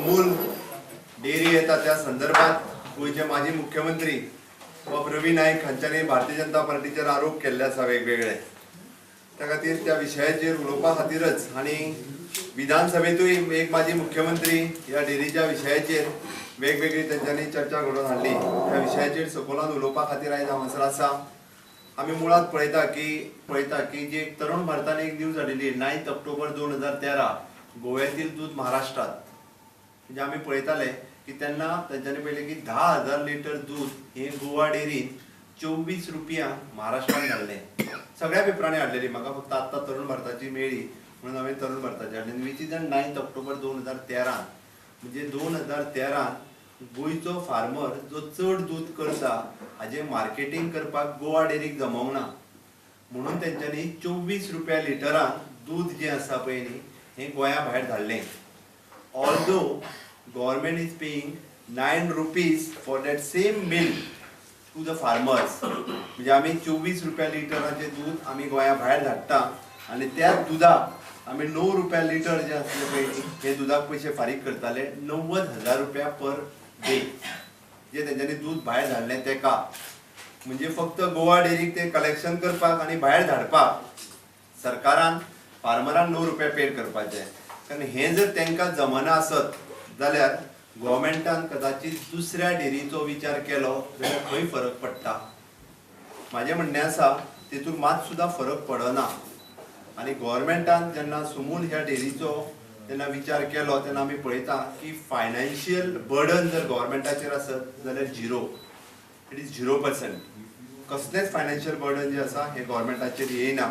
Amul dairy येता त्या संदर्भात गोंयचे माजी मुख्यमंत्री बाब रवी नायक हांच्यांनी भारतीय जनता पार्टीचेर आरोप केल्ले आसा वेगवेगळे. त्या खातीर त्या विशयाचेर उलोवपा खातीरच आनी विधानसभेंतूय एक माजी मुख्यमंत्री ह्या डेअरीच्या विशयाचेर वेगवेगळी तेंच्यांनी चर्चा घडोवन हाडली, त्या विशयाचेर सखोलान उलोवपा खातीर आयज हांगासर आसा. आमी मुळात पळयता की जी एक तरुण भारतान एक न्यूज हाडिल्ली 9 ऑक्टोबर 2013, गोव्यातील दूध महाराष्ट्रात. म्हणजे आमी पळयताले की तेन्ना तेंच्यांनी पळयलें की 10,000 लिटर दूध हे गोवा डेअरीन 24 रुपया महाराष्ट्रान धाडलें. सगळ्या पेपरांनी हाडलेली. म्हाका फक्त आत्तां तरुण भारताची मेळ्ळी म्हणून हांवें तरुण भारताची हाडली, which is on 9 October 2013. म्हणजे 2013 गोंयचो फार्मर जो चड दूद करता हाजें मार्केटींग करपाक गोवा डेअरीक जमोंक ना म्हणून तेंच्यांनी 24 रुपया लिटरान दूद जें आसा पळय न्ही, हें गोंया भायर धाडलें, although government is paying ₹9 for that same milk to the farmers. म्हणजे आमी 24 रुपया लिटराचें दूद आमी गोंया भायर धाडटा आनी त्या दुदाक आमी 9 रुपया लिटर जे आसले पळय न्ही, हे दुदाक पयशे फारीक करताले. 90,000 रुपया पर डे जे तेंच्यांनी दूद भायर धाडलें तेका. म्हणजे फक्त गोवा डेअरीक ते कलेक्शन करपाक आनी भायर धाडपाक सरकारान फार्मरान 9 रुपया पेड करपाचे. कारण हें जर तांकां जमना आसत जाल्यार गोवोरमेंटान कदाचित दुसऱ्या डेअरीचो विचार केलो जाल्यार खंय फरक पडटा? म्हाजें म्हणणें आसा, तितून मात सुद्दां फरक पडना. आनी गोवोरमेंटान जेन्ना सुमूल ह्या डेअरीचो जेन्ना विचार केलो तेन्ना आमी पळयता की फायनान्शियल बर्डन जर गोवोरमेंटाचेर आसत जाल्यार zero, it is 0%. कसलेंच फायनान्शियल बर्डन जें आसा हें गोवोरमेंटाचेर येयना.